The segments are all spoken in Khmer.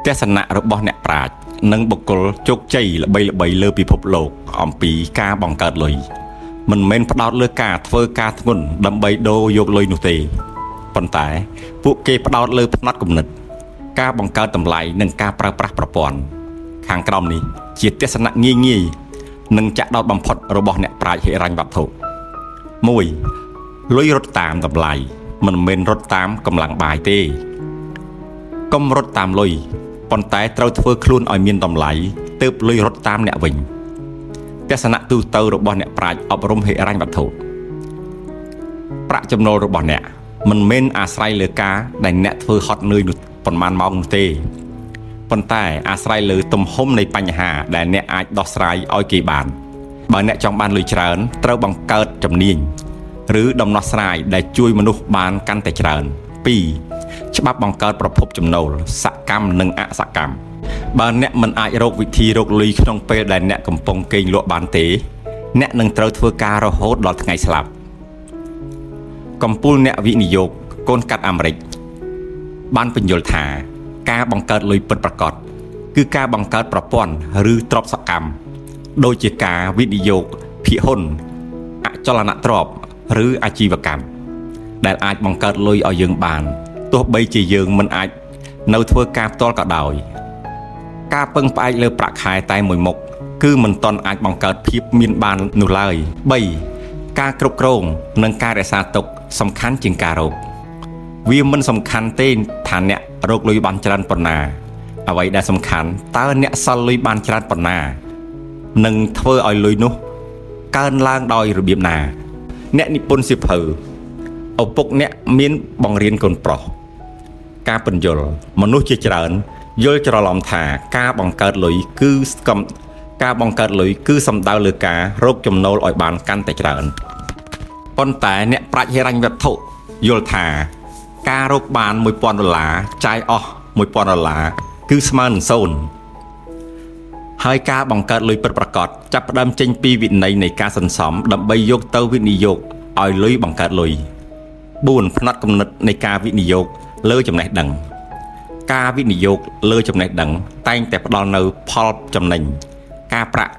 ទស្សនៈរបស់អ្នកប្រាជ្ញនិងបុគ្គលជោគជ័យល្បីៗលើពិភពលោកអំពីការបង្កើតលុយមិនមែនផ្ដោតលើការធ្វើការធ្ងន់ដើម្បីដូរយកលុយនោះទេប៉ុន្តែពួកគេផ្ដោតលើផ្នត់គំនិតការបង្កើតតម្លៃនិងការប្រើប្រាស់ប្រព័ន្ធខាងក្រោមនេះជាទស្សនៈងាយងាយនិងចាក់ដោតបំផុតរបស់អ្នកប្រាជ្ញហិរញ្ញវត្ថុ1លុយរត់តាមតម្លៃមិនមែនរត់តាមកម្លាំងបាយទេ កុំរត់តាមលុយប៉ុន្តែត្រូវធ្វើខ្លួនឲ្យមានតម្លៃទើបលុយរត់តាមអ្នកវិញទស្សនៈទូទៅរបស់អ្នកប្រាជ្ញអប់រំហិរញ្ញវត្ថុប្រាក់ចំណូលរបស់អ្នកមិនមែនអាស្រ័យលើការដែលអ្នកធ្វើហត់នឿយនោះប៉ុន្មានម៉ោងនោះទេប៉ុន្តែអាស្រ័យលើទំហំនៃបញ្ហាដែលអ្នកអាចដោះស្រាយឲ្យគេបានបើអ្នកចង់បានលុយច្រើនត្រូវបង្កើតជំនាញឬដំណោះស្រាយដែលជួយមនុស្សបានកាន់តែច្រើន2ច្បាប់បង្កើតប្រភពចំណូលសកម្មនិងអសកម្មបើអ្នកមិនអាចរកវិធីរកលុយក្នុងពេលដែលអ្នកកំពុងគេងលក់បានទេអ្នកនឹងត្រូវធ្វើការរហូតដល់ថ្ងៃស្លាប់កំពូលអ្នកវិនិយោគកូនកាត់អាមេរិកបានពន្យល់ថាការបង្កើតលុយពិតប្រាកដគឺការបង្កើតប្រព័ន្ធឬទ្រព្យសកម្មដូចជាការវិនិយោគភាគហ៊ុនអចលនទ្រព្យឬអាជីវកម្មដែលអាចបង្កើតលុយឲ្យយើងបានទោះបីជាយើងមិនអាចនៅធ្វើការផ្ទាល់ក៏ដោយការពឹងផ្អែកលើប្រាក់ខែតែមួយមុខគឺមិនទាន់អាចបង្កើតភាពមានបាននោះឡើយ3ការគ្រប់គ្រងនិងការរក្សាទុកសំខាន់ជាងការរកវាមិនសំខាន់ទេថាអ្នករកលុយបានច្រើនប៉ុណ្ណាអ្វីដែលសំខាន់តើអ្នកសល់លុយបានច្រើនប៉ុណ្ណានិងធ្វើឲ្យលុយនោះកើនឡើងដោយរបៀបណាអ្នកនិពន្ធសៀវភៅឪពុកអ្នកមានបង្រៀនកូនប្រុសការពន្យល់មនុស្សជាច្រើនយល់ច្រឡំថាការបង្កើតលុយគឺកំការបង្កើតលុយគឺសំដៅលើការរកចំណូលឲ្យបានកាន់តែច្រើនប៉ុន្តែអ្នកប្រាជ្ញហិរញ្ញវត្ថុយល់ថាការរកបាន1000ដុល្លារចាយអស់1000ដុល្លារគឺស្មើនឹង0ហើយការបង្កើតលុយពិតប្រាកដចាប់ផ្ដើមចេញពីវិន័យនៃការសន្សំដើម្បីយកទៅវិនិយោគឲ្យលុយបង្កើតលុយ4ផ្នត់គំនិតនៃការវិនិយោគលើចំណេះដឹងការវិនិយោគលើចំណេះដឹងតែងតែផ្ដល់នូវផលចំណេញការប្រាក់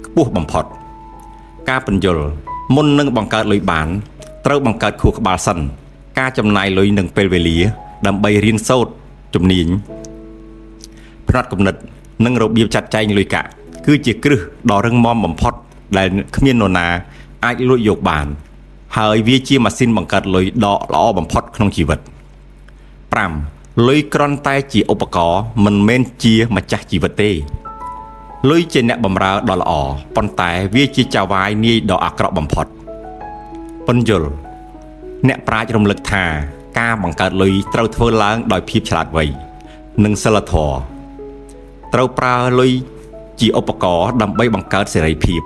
ខ្ពស់បំផុតការពន្យល់មុននឹងបង្កើតលុយបានត្រូវបង្កើតខួរក្បាលសិនការចំណាយលុយនិងពេលវេលាដើម្បីរៀនសូត្រជំនាញផ្នត់គំនិតនិងរបៀបចាត់ចែងលុយកាក់គឺជាគ្រឹះដ៏រឹងមាំបំផុតដែលគ្មាននរណាអាចលួចយកបានហើយវាជាម៉ាស៊ីនបង្កើតលុយដ៏ល្អបំផុតក្នុងជីវិត5លុយគ្រាន់តែជាឧបករណ៍មិនមែនជាម្ចាស់ជីវិតទេលុយជាអ្នកបម្រើដ៏ល្អប៉ុន្តែវាជាចៅហ្វាយនាយដ៏អាក្រក់បំផុតពន្យល់អ្នកប្រាជ្ញរំលឹកថាការបង្កើតលុយត្រូវធ្វើឡើងដោយភាពឆ្លាតវៃនិងសីលធម៌ត្រូវប្រើលុយជាឧបករណ៍ដើម្បីបង្កើតសេរីភាព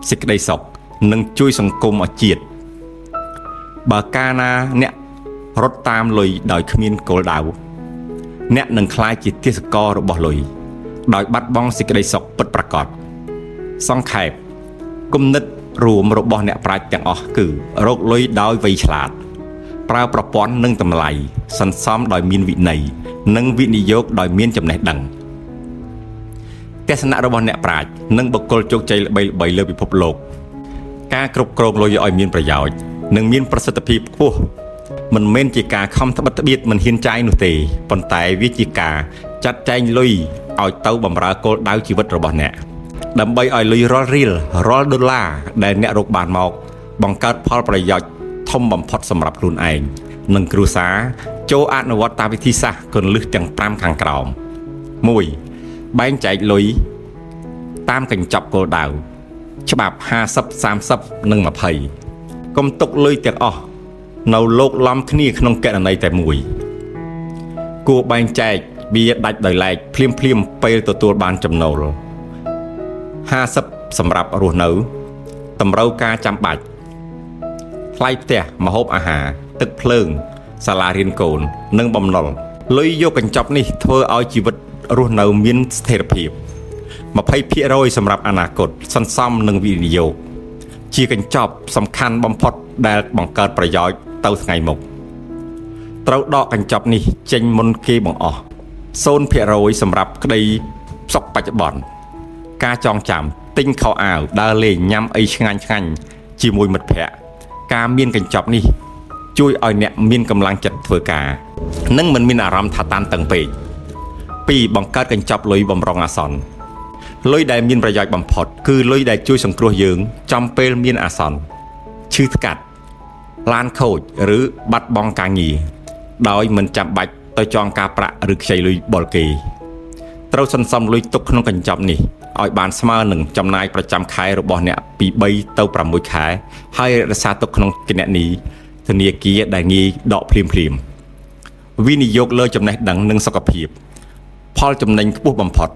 សេចក្តីសុខនិងជួយសង្គមឲ្យជាតិបើកាលណាអ្នករត់តាមលុយដោយគ្មានគោលដៅអ្នកនឹងក្លាយជាទាសកររបស់លុយដោយបាត់បង់សេចក្តីសុខពិតប្រាកដសង្ខេបគំនិតរួមរបស់អ្នកប្រាជ្ញទាំងអស់គឺរកលុយដោយវៃឆ្លាតប្រើប្រព័ន្ធនិងតម្លៃសន្សំដោយមានវិន័យនិងវិនិយោគដោយមានចំណេះដឹងទស្សនៈរបស់អ្នកប្រាជ្ញនិងបុគ្គលជោគជ័យល្បីៗលើពិភពលោកការគ្រប់គ្រងលុយឲ្យមានប្រយោជន៍និងមានប្រសិទ្ធភាពខ្ពស់មិនមែនជាការខំត្បិតត្បៀតមិនហ៊ានចាយនោះទេប៉ុន្តែវាជាការចាត់ចែងលុយឲ្យទៅបម្រើគោលដៅជីវិតរបស់អ្នកដើម្បីឲ្យលុយរាល់រៀលរាល់ដុល្លារដែលអ្នករកបានមកបង្កើតផលប្រយោជន៍ធំបំផុតសម្រាប់ខ្លួនឯងនិងគ្រួសារចូលអនុវត្តតាមវិធីសាស្ត្រគន្លឹះទាំង5ខាងក្រោម1បែងចែកលុយតាមកញ្ចប់គោលដៅច្បាប់50 30និង20កុំទុកលុយទាំងអស់នៅលោកឡំគ្នាក្នុងករណីតែមួយគួរបែងចែកវាដាច់ដោយឡែកភ្លាមភ្លាមពេលទទួលបានចំណូល50សម្រាប់រស់នៅតម្រូវការចាំបាច់ថ្លៃផ្ទះម្ហូបអាហារទឹកភ្លើងសាលារៀនកូននិងបំណុលលុយយកកញ្ចប់នេះធ្វើឲ្យជីវិតរស់នៅមានស្ថិរភាព20%សម្រាប់អនាគតសន្សំនិងវិនិយោគជាកញ្ចប់សំខាន់បំផុតដែលបង្កើតប្រយោជន៍ទៅថ្ងៃមុខត្រូវដកកញ្ចប់នេះចេញមុនគេបង្អស់ 0%សម្រាប់ក្តីសុខបច្ចុប្បន្នការចងចាំទិញខោអាវដើរលេងញ៉ាំអីឆ្ងាញ់ឆ្ងាញ់ជាមួយមិត្តភ័ក្តិការមានកញ្ចប់នេះជួយឲ្យអ្នកមានកម្លាំងចិត្តធ្វើការនិងមិនមានអារម្មណ៍ថាតានតឹងពេក2បង្កើតកញ្ចប់លុយបំរុងអាសន្នលុយដែលមានប្រយោជន៍បំផុតគឺលុយដែលជួយសង្គ្រោះយើងចំពេលមានអាសន្នឈឺថ្កាត់ឡានខូចឬបាត់បង់ការងារដោយមិនចាំបាច់ទៅចងការប្រាក់ឬខ្ចីលុយបុលគេត្រូវសន្សំលុយទុកក្នុងកញ្ចប់នេះឲ្យបានស្មើនឹងចំណាយប្រចាំខែរបស់អ្នកពី3ទៅ6ខែហើយរក្សាទុកក្នុងគណនីធនាគារដែលងាយដកភ្លាមភ្លាមវិនិយោគលើចំណេះដឹងនិងសុខភាពផលចំណេញខ្ពស់បំផុត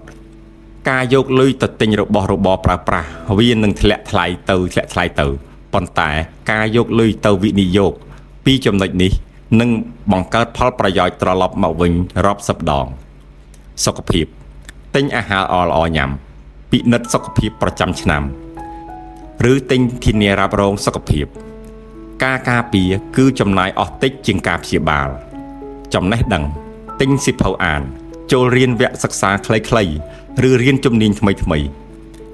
ការយកលុយទៅទិញរបស់របរប្រើប្រាស់វានឹងធ្លាក់ថ្លៃទៅធ្លាក់ថ្លៃទៅប៉ុន្តែការយកលុយទៅវិនិយោគពីចំណុចនេះនឹងបង្កើតផលប្រយោជន៍ត្រឡប់មកវិញរាប់សិបដងសុខភាពទិញអាហារល្អៗញ៉ាំពិនិត្យសុខភាពប្រចាំឆ្នាំឬទិញធានារ៉ាប់រងសុខភាពការការពារគឺចំណាយអស់តិចជាងការព្យាបាលចំណេះដឹងទិញសៀវភៅអានចូលរៀនវគ្គសិក្សាខ្លីៗឬរៀនជំនាញថ្មីៗ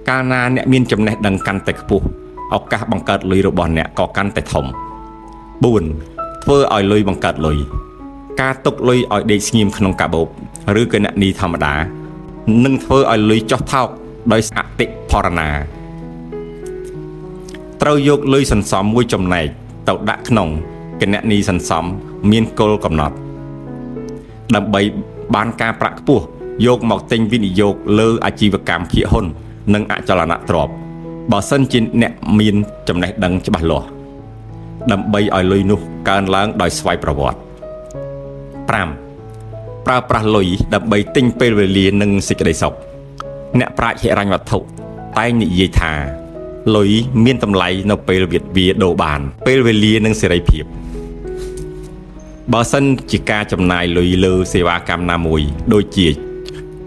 កាលណាអ្នកមានចំណេះដឹងកាន់តែខ្ពស់ឱកាសបង្កើតលុយរបស់អ្នកក៏កាន់តែធំ4ធ្វើឲ្យលុយបង្កើតលុយការទុកលុយឲ្យដេកស្ងៀមក្នុងកាបូបឬគណនីធម្មតានឹងធ្វើឲ្យលុយចុះថោកដោយអតិផរណាត្រូវយកលុយសន្សំមួយចំណែកទៅដាក់ក្នុងគណនីសន្សំមានគោលកំណត់ដើម្បីបានការប្រាក់ខ្ពស់យកមកទិញវិនិយោគលើអាជីវកម្មភាគហ៊ុននិងអចលនទ្រព្យបើសិនជាអ្នកមានចំណេះដឹងច្បាស់លាស់ដើម្បីឲ្យលុយនោះកើនឡើងដោយស្វ័យប្រវត្តិ5ប្រើប្រាស់លុយដើម្បីទិញពេលវេលានិងសេចក្តីសុខអ្នកប្រាជ្ញហិរញ្ញវត្ថុតែងនិយាយថាលុយមានតម្លៃនៅពេលវាដូរបានពេលវេលានិងសេរីភាពបើសិនជាការចំណាយលុយលើសេវាកម្មណាមួយដូចជា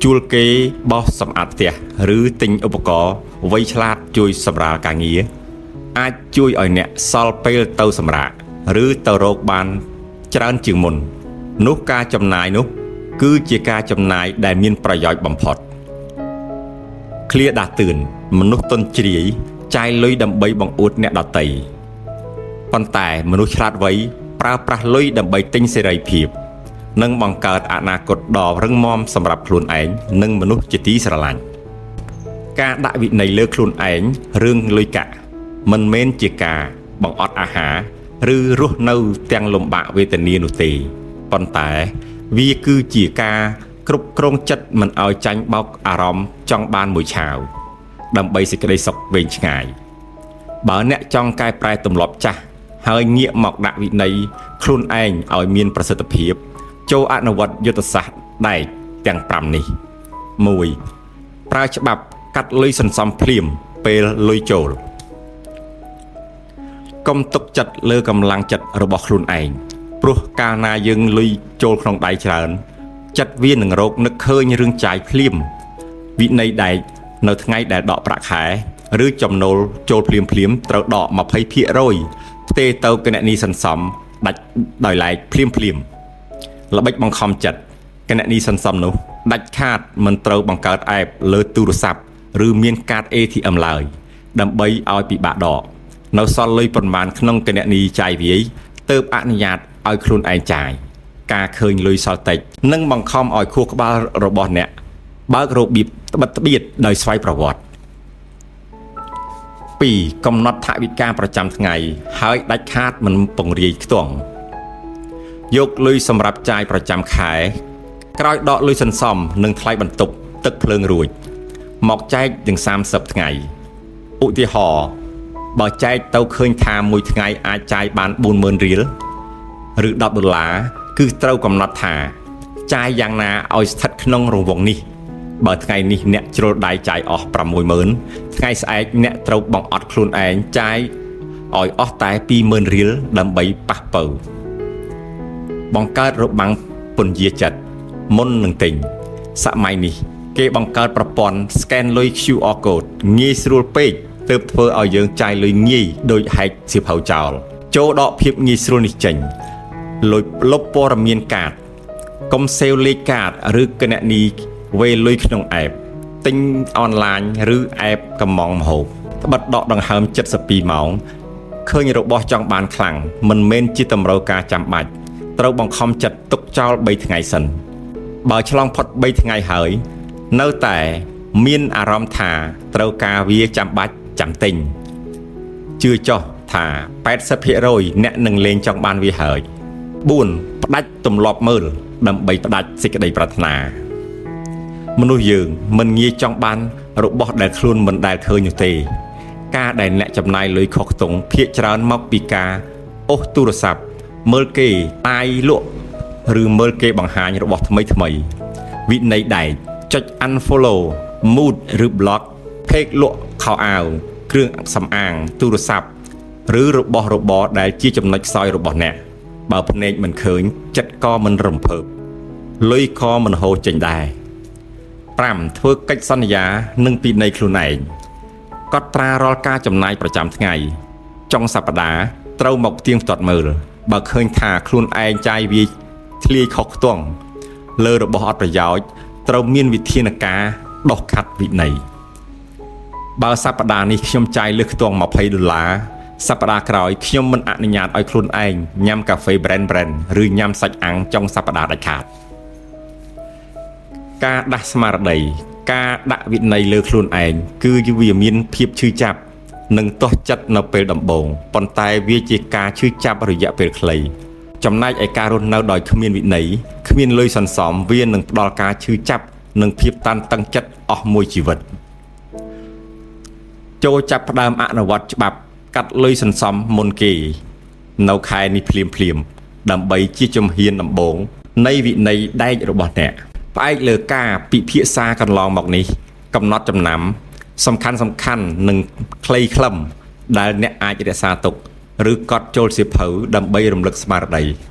ជួលគេបោសសម្អាតផ្ទះឬទិញឧបករណ៍វៃឆ្លាតជួយសម្រាលការងារអាចជួយឲ្យអ្នកសល់ពេលទៅសម្រាកឬទៅរកបានច្រើនជាងមុននោះការចំណាយនោះគឺជាការចំណាយដែលមានប្រយោជន៍បំផុតឃ្លាដាស់តឿនមនុស្សទន់ជ្រាយចាយលុយដើម្បីបង្អួតអ្នកដទៃប៉ុន្តែមនុស្សឆ្លាតវៃប្រើប្រាស់លុយដើម្បីទិញសេរីភាពនិងបង្កើតអនាគតដ៏រឹងមាំសម្រាប់ខ្លួនឯងនិងមនុស្សជាទីស្រឡាញ់ការដាក់វិន័យលើខ្លួនឯងរឿងលុយកាក់មិនមែនជាការបង្អត់អាហារឬរស់នៅទាំងលំបាកវេទនានោះទេប៉ុន្តែវាគឺជាការគ្រប់គ្រងចិត្តមិនឲ្យចាញ់បោកអារម្មណ៍ចង់បានមួយឆាវដើម្បីសេចក្តីសុខវែងឆ្ងាយបើអ្នកចង់កែប្រែទម្លាប់ចាស់ហើយងាកមកដាក់វិន័យខ្លួនឯងឲ្យមានប្រសិទ្ធភាពចូលអនុវត្តយុទ្ធសាស្ត្រដែកទាំង5នេះ1ប្រើច្បាប់កាត់លុយសន្សំភ្លាមពេលលុយចូលកុំទុកចិត្តលើកម្លាំងចិត្តរបស់ខ្លួនឯងព្រោះកាលណាយើងលុយចូលក្នុងដៃច្រើនចិត្តវានឹងរកនឹកឃើញរឿងចាយភ្លាមវិន័យដែកនៅថ្ងៃដែលដកប្រាក់ខែឬចំណូលចូលភ្លាមភ្លាមត្រូវដក20%ផ្ទេរទៅគណនីសន្សំដាច់ដោយឡែកភ្លាមភ្លាមល្បិចបង្ខំចិត្តគណនីសន្សំនោះដាច់ខាតមិនត្រូវបង្កើត app លើទូរស័ព្ទឬមានកាត ATM ឡើយដើម្បីឲ្យពិបាកដកនៅសល់លុយប៉ុន្មានក្នុងគណនីចាយវាយទើបអនុញ្ញាតឲ្យខ្លួនឯងចាយការឃើញលុយសល់តិចនឹងបង្ខំឲ្យខួរក្បាលរបស់អ្នកបើករបៀបត្បិតត្បៀតដោយស្វ័យប្រវត្តិ2កំណត់ថវិកាប្រចាំថ្ងៃហើយដាច់ខាតមិនពង្រាយខ្ទង់យកលុយសម្រាប់ចាយប្រចាំខែក្រោយដកលុយសន្សំនិងថ្លៃបន្ទប់ទឹកភ្លើងរួចមកចែកទាំង30ថ្ងៃឧទាហរណ៍បើចែកទៅឃើញថាមួយថ្ងៃអាចចាយបាន40000រៀលឬ10ដុល្លារគឺត្រូវកំណត់ថាចាយយ៉ាងណាឲ្យស្ថិតក្នុងរង្វង់នេះបើថ្ងៃនេះអ្នកជ្រុលដៃចាយអស់60000ថ្ងៃស្អែកអ្នកត្រូវបង្អត់ខ្លួនឯងចាយឲ្យអស់តែ20000រៀលដើម្បីប៉ះពៅបង្កើតរបាំងពន្យាចិត្តមុននឹងទិញសម័យនេះគេបង្កើតប្រព័ន្ធ scan លុយ QR code ងាយស្រួលពេកទើបធ្វើឲ្យយើងចាយលុយងាយដោយហែកសៀវភៅចោលចូលដកភាពងាយស្រួលនេះចេញលុយលុបព័ត៌មានកាត កុំ save លេខកាតឬគណនីវេរលុយក្នុង app ទិញអនឡាញឬ app កម្មង់ម្ហូបត្បិតដកដង្ហើម72ម៉ោងឃើញរបស់ចង់បានខ្លាំងមិនមែនជាតម្រូវការចាំបាច់ត្រូវបង្ខំចិត្តទុកចោល3ថ្ងៃសិនបើឆ្លងផុត3ថ្ងៃហើយនៅតែមានអារម្មណ៍ថាត្រូវការវាចាំបាច់ចាំទិញជឿចុះថា80%អ្នកនឹងលែងចង់បានវាហើយ4ផ្ដាច់ទម្លាប់មើលដើម្បីផ្ដាច់សេចក្តីប្រាថ្នាមនុស្សយើងមិនងាយចង់បានរបស់ដែលខ្លួនមិនដែលឃើញនោះទេការដែលអ្នកចំណាយលុយខុសខ្ទង់ភាគច្រើនមកពីការអូសទូរស័ព្ទមើលគេតាយលក់ឬមើលគេបង្ហាញរបស់ថ្មីថ្មីវិន័យដែកចុច unfollow mute ឬ block page លក់ខោអាវគ្រឿងសម្អាងទូរស័ព្ទឬរបស់របរដែលជាចំណុចខ្សោយរបស់អ្នកបើភ្នែកមិនឃើញចិត្តក៏មិនរំភើបលុយក៏មិនហូរចេញដែរ5ធ្វើកិច្ចសន្យានិងពិន័យខ្លួនឯងកត់ត្រារាល់ការចំណាយប្រចាំថ្ងៃចុងសប្តាហ៍ត្រូវមកផ្ទៀងផ្ទាត់មើលបើឃើញថាខ្លួនឯងចាយវាយធ្លាយខុសខ្ទង់លើរបស់អត់ប្រយោជន៍ត្រូវមានវិធានការដោះខាត់វិន័យបើសប្តាហ៍នេះខ្ញុំចាយលើសខ្ទង់20ដុល្លារសប្តាហ៍ក្រោយខ្ញុំមិនអនុញ្ញាតឲ្យខ្លួនឯងញ៉ាំកាហ្វេ brand brand ឬញ៉ាំសាច់អាំងចុងសប្តាហ៍ដាច់ខាតការដាស់ស្មារតីការដាក់វិន័យលើខ្លួនឯងគឺវាមានភាពឈឺចាប់និងទាស់ចិត្តនៅពេលដំបូងប៉ុន្តែវាជាការឈឺចាប់រយៈពេលខ្លីចំណែកឯការរស់នៅដោយគ្មានវិន័យគ្មានលុយសន្សំវានឹងផ្ដល់ការឈឺចាប់និងភាពតានតឹងចិត្តអស់មួយជីវិតចូលចាប់ផ្ដើមអនុវត្តច្បាប់កាត់លុយសន្សំមុនគេនៅខែនេះភ្លាមភ្លាមដើម្បីជាជំហានដំបូងនៃវិន័យដែករបស់អ្នកផ្អែកលើការពិភាក្សាកន្លងមកនេះកំណត់ចំណាំសំខាន់សំខាន់និងខ្លីខ្លឹមដែលអ្នកអាចរក្សាទុកឬកត់ចូលសៀវភៅដើម្បីរំលឹកស្មារតី។